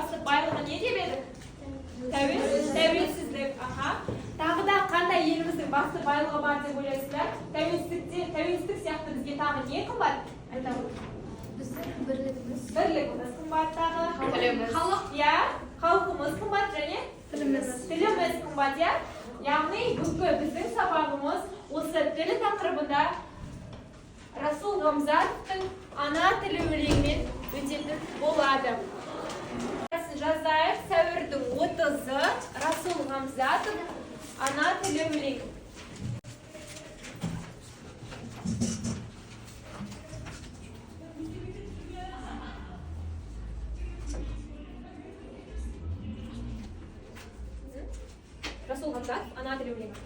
Басты байлығы не деп едік? Тәуелсіздік. Аха. Тағы да қандай еліміздің басты байлығы бар деп ойлайсыздар? Тәуелсіздік сияқты бізге тағы не қымбат? Айта ғой. Біздің бірлігіміз. Бірлігіміз қымбат тағы. Тіліміз. Халық, иә, халқымыз қымбат және Тіліміз. Тіліміз қымбат, иә? Яғни бүгінгі біздің сабағымыз осы тіл тақырыбында Расул Ғамзатовтың «Ана тілі» өлеңімен өтетін болады. Жазайық, сәуірдің 30-ы, Расул Ғамзатов, «Ана тілі» өлеңі. Расул Ғамзатов, «Ана тілі» өлеңі.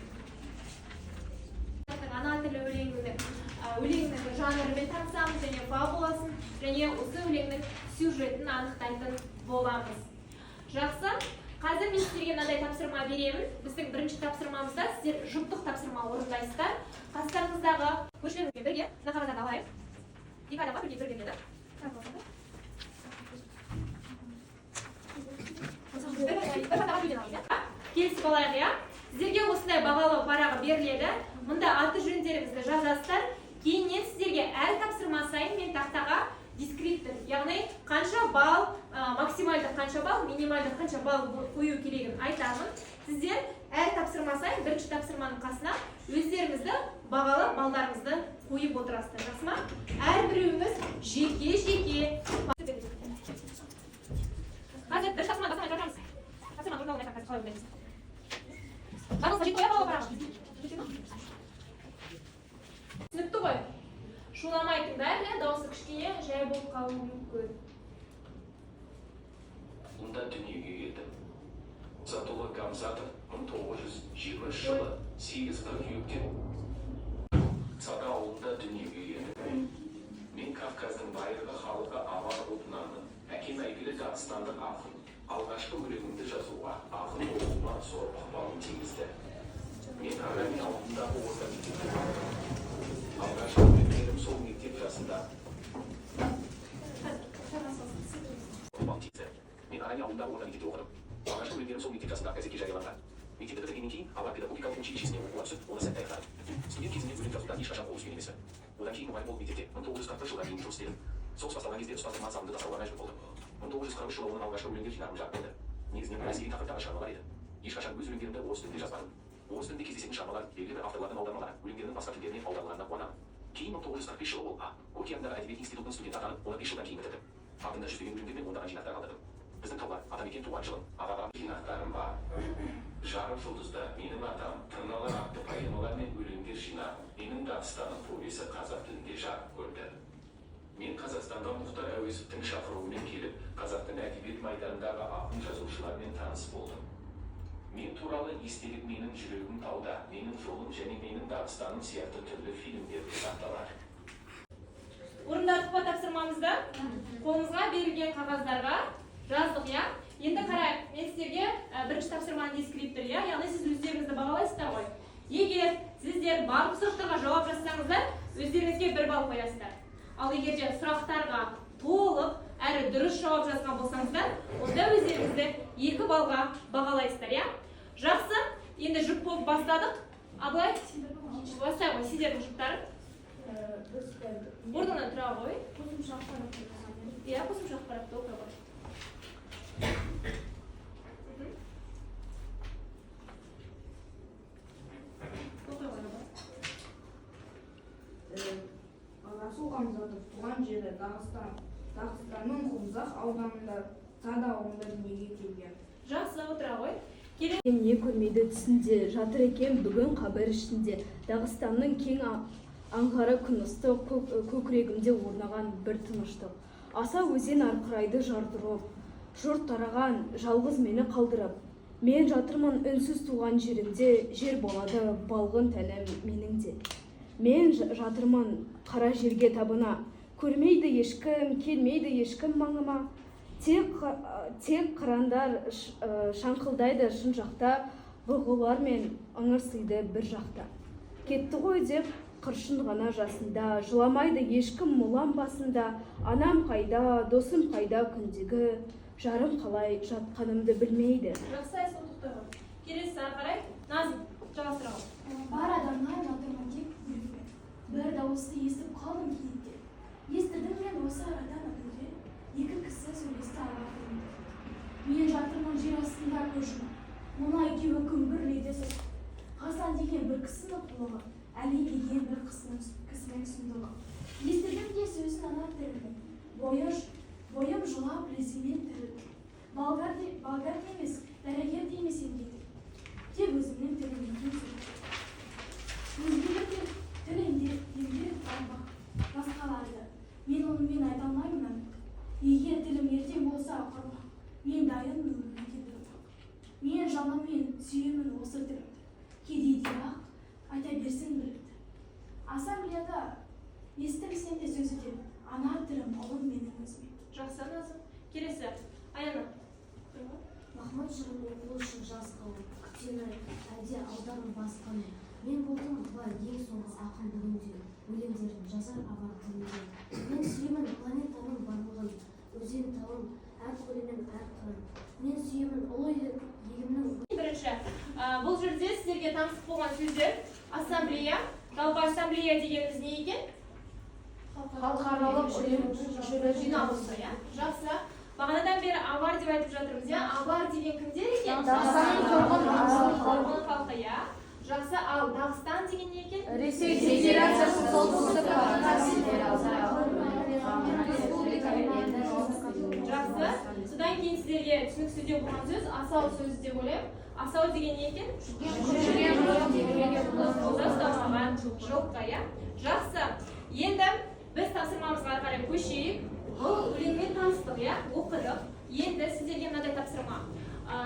«Ана тілі» өлеңінің жанрымен танысамыз және фабуласын, және осы өлеңнің сюжетін анықтайтын боламыз. Жақсы, қазір мен сіздерге мынандай тапсырма беремін. Біздің бірінші тапсырмамызда сіздер жұптық тапсырма орындайсыздар. Қастарыңыздағы көршілеріңізбен бірге мына қағаздарды алайық. Екі адамға бірге бір беріледі. Бір адамға бірден аламыз, иә? Келісіп алайық, иә? Сіздерге осындай бағалау парағы беріледі. Мұнда аты жөндеріңізді жазасыздар. Кейіннен сіздерге әр тапсырма сайын мен тақтаға дескриптор, яғни қанша балл, максималды қанша балл, минималды қанша балл қою керегін айтамын. Сіздер әр тапсырма сайын бірінші тапсырманың қасына өздеріңізді бағалап балдарыңызды қойып отырасыздар. Жақсы ма? Әрбіреуіңіз жеке-жеке. Қазір бірінші тапсырманы бастамай тұра тұрамыз. Тапсырманы орындауын айтамын, қазір қалай орындаймыз. Барлығыңызға жетті ғой, иә, бағалау парағы? Түсінікті ғой? Шуламай тыңдайық, иә, дауысы кішкене жай болып қалуы мүмкін. Мұнда дүниеге келдім. Затулла Гамзатов 1923 жылы 8 қыркүйекте Цада ауылында дүниеге келдім. Мен Кавказдың байырғы халқы авар ұлтынанмын. Әкем әйгілі дағыстандық ақын. Алғашқы өлеңімді жазуға, ақын болуыма зор ықпалын тигізді. Мен Арами ауылындағы орта мектепте оқыдым. Алғашқы өлеңдерім сол мектеп жасында ықпалын тигізді. Мен Арами ауылындағы орта мектепте оқыдым. Алғашқы өлеңдерім сол мектеп жасында газетке жарияланған. Мектепті бітіргеннен кейін Авар педагогикалық училищесіне оқуға түсіп, оны сәтті аяқтадым. Студент кезімде өлең жазудан ешқашан қол үзген емеспін. Одан кейін мұғалім болып мектепте 1941 жылға дейін жұмыс істедім. Соғыс басталған кезде ұстаздық мансабымды тастауға мәжбүр болдым. 1943 жылы оның алғашқы өлеңдер жинағым жарық көрді. Негізінен әскери тақырыптағы шығармалар еді. Ешқашан өз өлеңдерімді орыс тілінде жазбадым. Орыс тілінде кездесетін шығармалар белгілі бір авторлардың аудармалары, өлеңдерінің басқа тілдеріне аударылғанына қуанамын. Кейін 1945 жылы ол А. Горький атындағы әдебиет институтының студенті атанып, оны 5 жылдан кейін бітірдім. Артында жүздеген өлеңдер мен ондаған жинақтар қалдырдым. Біздің таулар, Атамекен туған жылым, аға жинақтарым бар. Жарық жұлдызда, Менің атам, Тырналар атты поэмалар мен өлеңдер жинағы, Менің Дағыстаным повесі қазақ тілінде жарық көрді. Мен Қазақстанға Мұхтар Әуезовтің шақыруымен келіп, қазақтың әдебиет майданындағы ақын жазушылармен таныс болдым. Мен туралы естелік Менің жүрегім тауда, Менің жолым және Менің Дағыстаным сияқты түрлі фильмдерде сақталады. Орындадық па тапсырмамызды? Қолымызға берілген қағаздарға жаздық, иә? Енді қарайық, мен сіздерге бірінші тапсырманы дескриптор, иә? Яғни сіз өздеріңізді бағалайсыздар ғой. Егер сіздер барлық сұрақтарға жауап жазсаңыздар, өздеріңізге 1 балл қоясыздар. Ал егер де сұрақтарға толық әрі дұрыс жауап жазған болсаңыздар, онда өздеріңізді 2 баллға бағалайсыздар, иә? Жақсы, енді жұп болып бастадық. Абылай, бастай ғой, сендердің жұптарың. Орныңнан тұра ғой. Қосымша ақпаратты жазамын. Иә, қосымша ақпаратты оқи ғой. Оқи ғой, Абылай. Расул Ғамзатов туған жері Дағыстан, Дағыстанның Хунзах ауданында Цада ауылында дүниеге келген. Жақсы, отыра ғой. Не көрмейді түсінде, жатыр екен бүгін қабір ішінде. Дағыстанның кең аңғары күн ыстық, көкірегімде орнаған бір тыныштық. Аса өзен арқырайды жардырып, жұрт тараған жалғыз мені қалдырып. Мен жатырмын үнсіз туған жерімде, жер болады балғын тәнім менің де. Мен жатырмын қара жерге табына, көрмейді ешкім, келмейді ешкім маңыма. Тек қырандар шаңқылдайды шын жақта, бұғылар мен ыңырсиды бір жақта. Кетті ғой деп қыршын ғана жасында, жыламайды ешкім мұлам басында. Анам қайда, досым қайда күндегі, Жарым қалай жатқанымды білмейді. Жақсы, Айсұлу, тоқтай ғой. Келесі, ары қарай Назым, жалғастыра ғой. Бар адамнан жатырмын тек бөлек. Бір дауысты естіп қалдым кенеттен. Естідім мен осы арадан әуелі екі кісі сөйлесті авар тілінде. Мен жатырмын жер астында көз жұмып. Мына екеуі күмбірлейді сөз. Хасан деген бір кісінің қулығы, Әли деген бір кісінің сұмдығы. Естідім де сөзін ана тілінің. Бойым жылап лезімен тірілдім. Балгар де емес, дәрігер де емес емдейтін. Тек өзімнің тілім екен сөз. Өзгелер де тіл емдер басқаларды. Мен онымен айта алмаймын анық. Егер тілім ертең болса құрмақ, мен дайынмын өмірге бір ұрпақ. Мен жаныммен сүйемін осы тілімді. Кедейде ақ айта берсін білімді. Ассамблеяда естімсем де сөзі де, ана тілім ұлым менің өзіме. Жақсы, Назым. Келесі, Аяна. Махмұт жырын оқу үшін жас қауым күтемін, әлде аударым басқаны. Мен болдым ба ең соңғы ақын бүгінде, өлеңдерін жазар авар тілінде. Мен сүйемін планетаның барлығын, өзен тауын, әр көлі мен әр қырын. Мен сүйемін ұлы елімнің. Бірінші, бұл жерде сіздерге таңсық болған сөздер ассамблея. Жалпы ассамблея дегеніміз не екен? Халықаралық ұйым жиналысы, иә. Жақсы. Бағанадан бері авар деп айтып жатырмыз, иә. Авар деген кімдер екен? Дағыстанның тұрғын тұрғын халқы, иә. Жақсы, ал Дағыстан деген не екен? Ресей Федерациясы Солтүстік Кавказ Жақсы. Содан кейін сіздерге түсініксіздеу болған сөз асау сөзі деп ойлаймын. Асау деген не екен? Қолда ұсталмаған жылқы, иә. Жақсы. Енді біз тапсырмамызға ары қарай көшейік. Бұл өлеңмен таныстық, иә, оқыдық. Енді сіздерге мынадай тапсырма.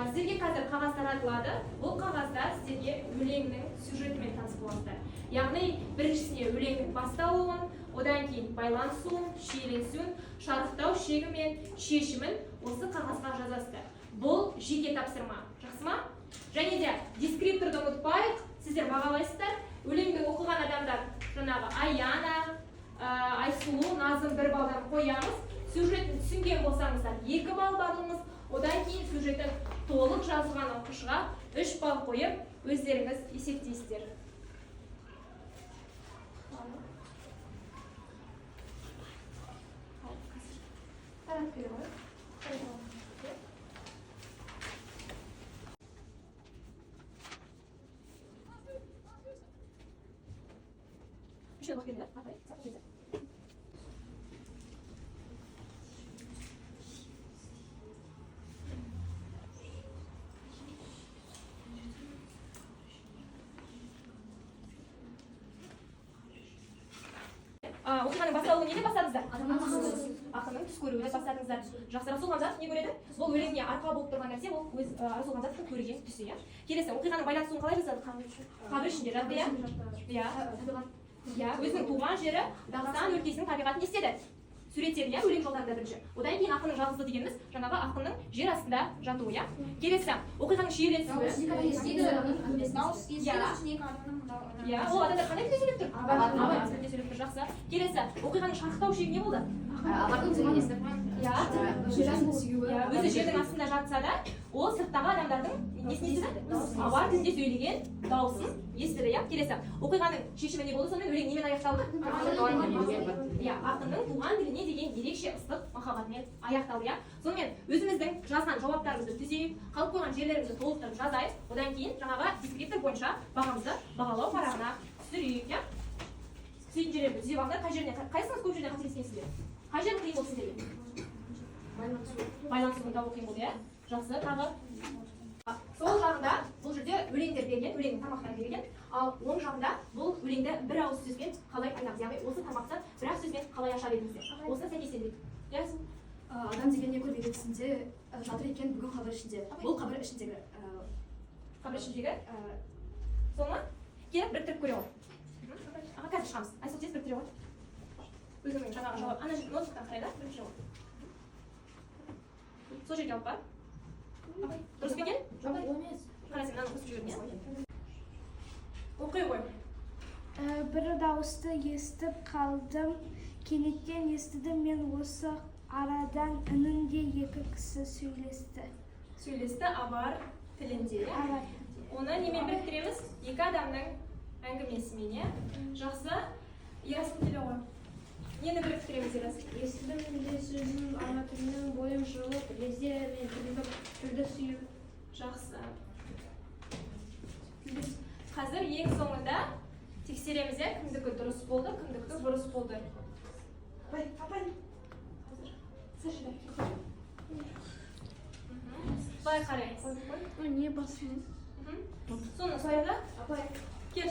Сіздерге қазір қағаз таратылады. Бұл қағазда сіздерге өлеңнің сюжетімен таныс боласыздар. Яғни біріншісіне өлеңнің басталуын, одан кейін байланысуын, шиеленісуін, шарықтау шегі мен шешімін осы қағазға жазасыздар. Бұл жеке тапсырма. Жақсы ма? Және де дескрипторды ұмытпайық, сіздер бағалайсыздар. Өлеңді оқыған адамдар жаңағы Аяна, Айсұлу, Назым 1 балдан қоямыз. Сюжетін түсінген болсаңыздар 2 балл барлығыңыз. Одан кейін сюжетін толық жазылған оқушыға 3 балл қойып, өздеріңіз есептейсіздер. Таратып бере ғой. Үшеу уақыт беріңдер. Ағай, Оқиғаның басталуын неден бастадыңыздар? Ақынның түс көруінен бастадыңыздар. Жақсы, Расул Ғамзатов не көреді? Бұл өлеңіне арқа болып тұрған нәрсе, ол өз Расул Ғамзатовтың көрген түсі, иә. Келесі, оқиғаның байланысуын қалай жасады? Қабір ішінде жатты, иә. Иә. Иә, өзінің туған жері Дағыстан өлкесінің табиғатын не істеді? Суреттеді, иә, өлең жолдарында бірінші. Одан кейін ақынның жалғыздығы дегеніміз жаңағы ақынның жер астында жатуы, иә. Келесі, оқиғаның шиеленісуі. Иә, ол адамдар қандай тілде сөйлеп тұр? Авар тілінде сөйлеп тұр, жақсы. Келесі, оқиғаның шарықтау шегі не болды? Иә. Өзі жердің астында жатса да, ол сырттағы адамдардың несін естіді? Авар тілінде сөйлеген дауысын естіді, иә. Келесі, оқиғаның шешімі не болды? Сонымен өлең немен аяқталды? Иә, ақынның туған тіліне деген ерекше ыстық махаббатымен аяқталды, иә. Сонымен өзіміздің жазған жауаптарымызды түзейік, қалып қойған жерлерімізді толықтырып жазайық. Одан кейін жаңағы дескриптор бойынша бағамызды бағалау парағына түсірейік, иә. Түсетін жерлерді түзеп алыңдар. Қай жеріне, қайсыңыз көп жерден қателескенсіздер? Қай жері қиын болды сіздерге? Байланысуын табу қиын болды, иә. Жақсы, тағы. Сол жағында бұл жерде өлеңдер берген, өлеңнің тармақтары берілген. Ал оң жағында бұл өлеңді бір ауыз сөзбен қалай айтамыз, яғни осы тармақты бір ауыз сөзбен қалай ашар едіңіздер? Осыны сәйкестендірейік. Иә? Адам деген не көрмейді түсінде, жатыр екен бүгін қабір ішінде. Бұл қабір ішіндегі. Қабір ішіндегі? Сол ма? Келіп біріктіріп көре ғой. Аға, қазір шығамыз. Айсұлу, тез біріктіре ғой. Өзіңнің жаңағы жауап. Ана жерде ноутбуктан қарай да, бірінші жауап. Сол жерге алып бар. Дұрыс па екен? Жоқ, ол емес. Қара, сен мынаны қосып жібердің, иә? Оқи ғой. Бір дауысты естіп қалдым. Кенеттен естідім мен осы Арадан інінде екі кісі сөйлесті. Сөйлесті авар тілінде, иә? Авар. Оны немен біріктіреміз? Екі адамның әңгімесімен, иә? Жақсы. Ерасыл, келе ғой. Нені біріктіреміз, Ерасыл? Естідім де сөзін ана тілінің, бойым жылып, лезде мен тілді сүйіп. Жақсы. Қазір ең соңында тексереміз, иә, кімдікі дұрыс болды, кімдікі бұрыс болды. Апай, апай. Қазір. Сәжида, кел. Былай қараймыз. Не басын? Соны ұстай да. Апай. Кел,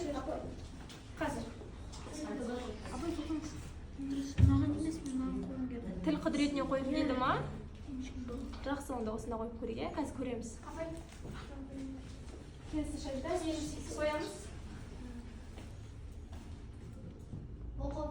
қазір. Апай, тоқтаңыз. Маған емес, маған қолым келді. Тіл құдіретіне қойып деді ма? Жақсы, онда осында қойып көрейік, иә? Қазір көреміз. Келесі, Шажда, нені қоямыз? Оқы.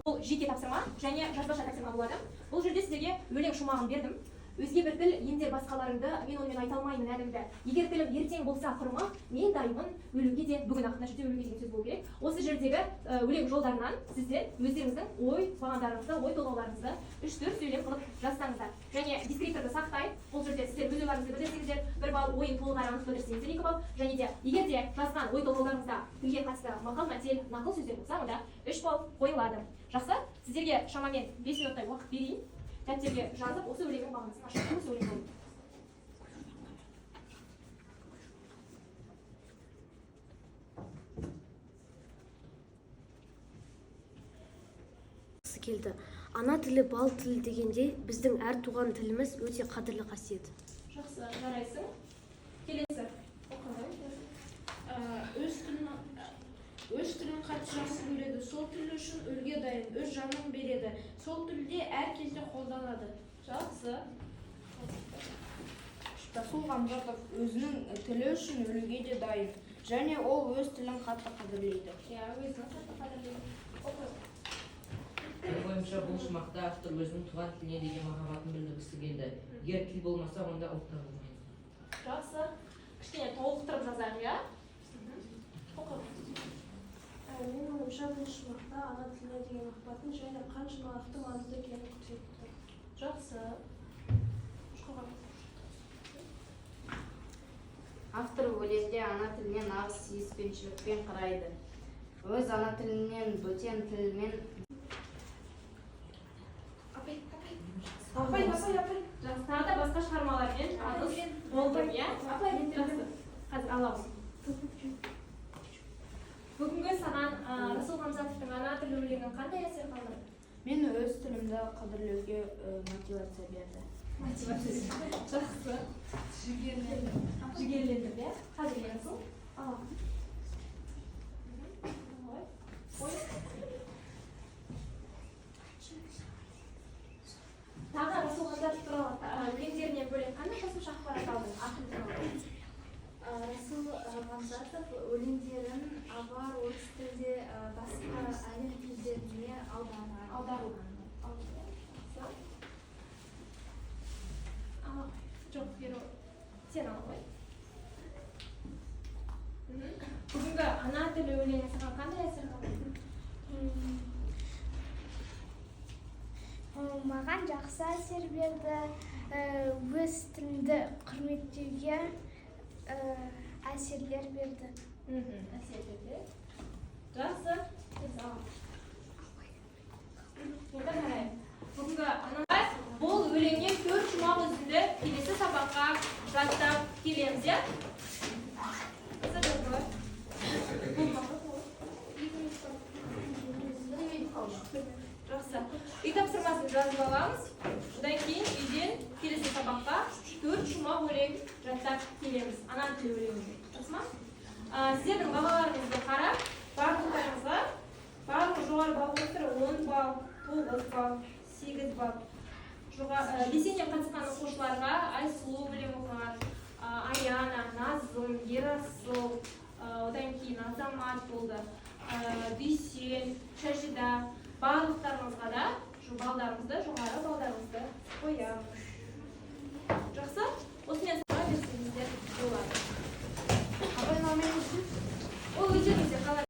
Бұл жеке тапсырма және жазбаша тапсырма болады. Бұл жерде сіздерге өлең шумағын бердім. Өзге бір тіл ендер басқаларыңды, мен онымен айта алмаймын әнімді. Егер тілім ертең болса құрымақ, мен дайынмын өлуге де бүгін ақ. Мына жерде өлуге деген сөз болу керек. Осы жердегі өлең жолдарынан сіздер өздеріңіздің ой бағандарыңызды, ой толғауларыңызды 3-4 сөйлем қылып жазсаңыздар. Және дескрипторды сақтайды. Бұл жерде сіздер өз ойларыңызды білдірсеңіздер, 1 балл, ойын толық әрі анық білдірсеңіздер 2 балл. Және де егер де жазған ой толғауларыңызда тілге қатысты мақал мәтел, нақыл сөздер болса, онда 3 балл қойылады. Жақсы, сіздерге шамамен 5 минуттай уақыт берейін. Дәптерге жазып, осы өлеңнің мағынасын ашып, осы өлең жолын. Келді. Ана тілі бал тіл дегендей, біздің әр туған тіліміз өте қадірлі қасиет. Жақсы, жарайсың. Келесі. Өз тілін қатты жақсы көреді, сол тіл үшін өлге дайын, өз жанын береді, сол тілде әр кезде қолданады. Жақсы. Расул Ғамзатов өзінің тілі үшін өлуге де дайын. Және ол өз тілін қатты қадірлейді. Иә, өзінің қатты қадірлейді. Оқы. Менің ойымша, бұл шумақта автор өзінің туған тіліне деген махаббатын білдіргісі келді. Егер тіл болмаса, онда ұлт та болмайды. Жақсы. Кішкене толықтырып жазайық, иә? Оқы. Менің ойымша, бұл шумақта ана тіліне деген махаббатын және қаншалықты маңызды екенін көрсетіп тұр. Жақсы. Автор өлеңде ана тіліне нағыз сүйіспеншілікпен қарайды. Өз ана тілінен бөтен тілмен Апай, апай. Апай, апай, апай. Жақсы, тағы да басқа шығармалармен таныс болдым, иә? Апай. Жақсы. Қазір аламыз. Бүгінгі саған Расул Ғамзатовтың ана тілі өлеңі қандай әсер қалдырды? Мен өз тілімді қадірлеуге мотивация берді. Мотивация. Жақсы. Жігерлендірді, иә? Қазір Ерасыл. Ала. Ой. Тағы Расул Ғамзатов туралы өлеңдерінен бөлек қандай қосымша ақпарат алдың ақын туралы? Расул Ғамзатов өлеңдерін авар, орыс тілде, басқа әлем тілдеріне аударған. Аударылған. Ала қой. Жоқ, Ерол, сен ала қой. Бүгінгі ана тілі өлеңі саған қандай әсер қалдырды? Маған жақсы әсер берді. Өз тілімді құрметтеуге әсерлер берді. Әсер берді. Жақсы. Енді қарайық. Бүгінгі ана бұл өлеңнен 4 шумақ үзінді келесі сабаққа жаттап келеміз, иә? Жақсы. Үй тапсырмасын жазып аламыз. Одан кейін үйден келесі сабаққа 4 шумақ өлең жаттап келеміз. Ана тілі өлеңін. Жақсы ма? Сіздердің бағаларыңызды қарап, барлықтарыңызға барлық жоғары балл қойып тұр. 10 балл, 9 балл, 8 балл. Белсене қатысқан оқушыларға Айсұлу өлең оқыған, Аяна, Назым, Ерасыл, одан кейін Азамат болды, Дүйсен, Шәжида, барлықтарыңызға да балдарыңызды, жоғары балдарыңызды қоямыз. Жақсы? Осымен